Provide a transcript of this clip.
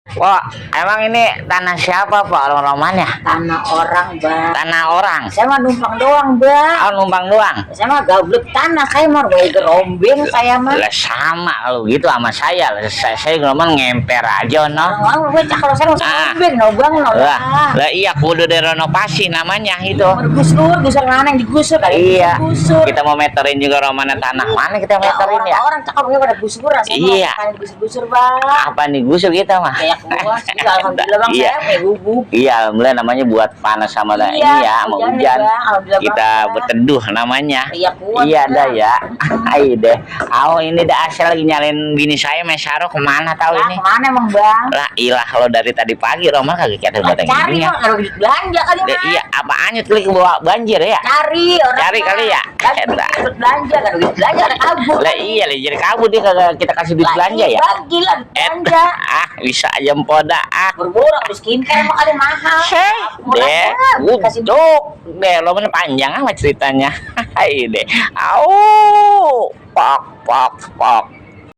Wah, emang ini tanah siapa, Pak? Romannya? Tanah orang, Bang. Tanah orang. Saya mah numpang doang, Bang. Oh, numpang doang. Saya mah gablek tanah, saya mah gue gerombeng saya mah. Lah sama kalau gitu sama saya. Saya ngomong ngemper aja no. Orang gue cak kalau saya mau gerombeng no, Bang no. Lah iya kudu direnovasi namanya itu. Gusur mana yang digusur kali. Iya. Digusur. Kita mau meterin juga Romana tanah. Mana kita meterin ya? Orang cakap gue pada gusur, saya Iya. digusur-gusur, Bang. Apa nih gusur kita mah? Kayak gua, alhamdulillah Bang, Iya. saya kayak gubuk. Iya, alhamdulillah namanya buat panas sama ini ya, sama hujannya, hujan. Bang. Alhamdulillah Kita banget. berteduh namanya. Iya, kuat, Iya dah Bang. ya. Ayo deh. Oh ini dah asal lagi nyalin bini saya Mesaro kemana tahu Lah, ini? kemana emang, Bang? Lah ilah kalau dari tadi pagi Roma kagak kita buat Cari gini ya. Bang, ada duit belanja kali, Lah, Bang. iya, apaannya tuh ke bawa banjir ya? Cari orang. Cari Bang. kali ya? Kan duit belanja, kan duit belanja ada kabur. Lah iya, lah jadi kabur dia kagak kita kasih duit Lah, belanja iya, ya. Bang, gila duit belanja. Bisa aja empoda Berburu beli skincare emang ada mahal. deh, Kasih uduk deh, lo mana panjang amat ceritanya. Hai deh, au, pok pok pok.